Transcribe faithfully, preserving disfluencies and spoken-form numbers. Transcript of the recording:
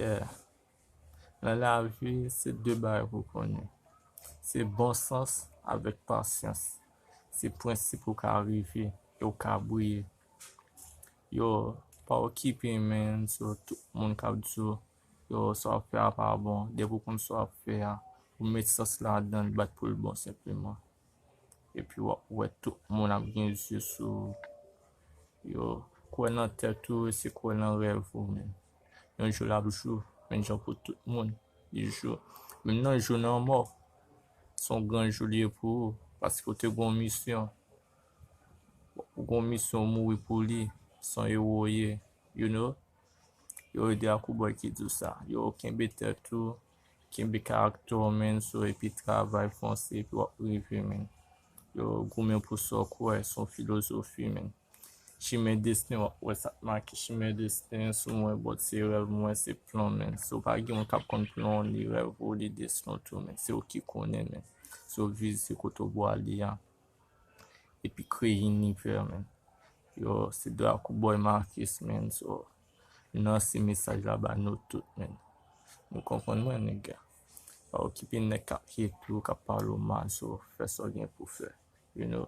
Yeah. Nan lavi, se de bagay pou konnen. Se bon sans avèk pasyans. Se prensip ou ka rive e ou ka briye. Yo, pa okipe, man, sou tout moun k ap di w, yo, sa w ap fè a pa bon. Depi w konn sa w ap fè a, ou met sans ladan l, bat pou l bon senpleman. Epi w ap wè tout moun ap gen zye sou ou. Yo, kwè nan tèt ou, se kwè nan rèv ou, man. Yon jou l ap jou, menm jan pou tout moun, li jou. Menm nan jou nan mò, se yon gran jou li ye pou ou, paske w te gen yon misyon. Ou gen yon misyon, w mouri pou li, se yon ewo w ye, you know. Yo, ede a koubòy ki di w sa. Yo, kenbe tèt ou, kenbe karaktè w, man, so, epi travay, fonse, epi w ap rive, man. Yo, goumen pou sa w kwè, se yon filozofi, man. Chimen desten, w ap wè sa k make chimen desten sou mwen, but se rèv mwen, se plan, man. So, pa gen moun k ap konn plan w, ni rèv ou, ni desten w tou, man. Se ou ki konnen, man. So, vize kote w vle ale a. Epi kreye inivè, man. Yo, se Draco Boy Marcus, man. So, m lanse mesaj la ba nou tout, man. Nou konprann mwen, nèg. Pa okipe nèg k ap hate ou, k ap pale w mal, so, fè sa w gen pou fè. You know,